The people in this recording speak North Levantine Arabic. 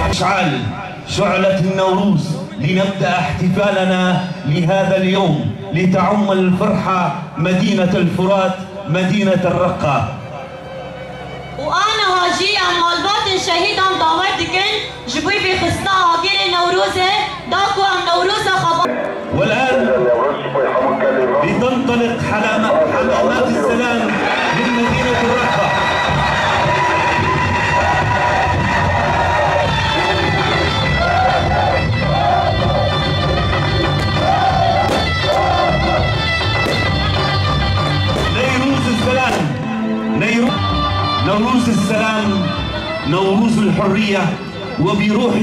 اشعال شعلة النوروز لنبدأ احتفالنا لهذا اليوم، لتعم الفرحة مدينة الفرات، مدينة الرقة. وأنا هاجي عن مالبات شهيد عم دعوتكن جبوي في خصنا عاقل نوروزة داكو عن نوروزة خبر. والآن لتنطلق حمامات السلام من مدينة الرقة. نوروز السلام، نوروز الحرية، وبروح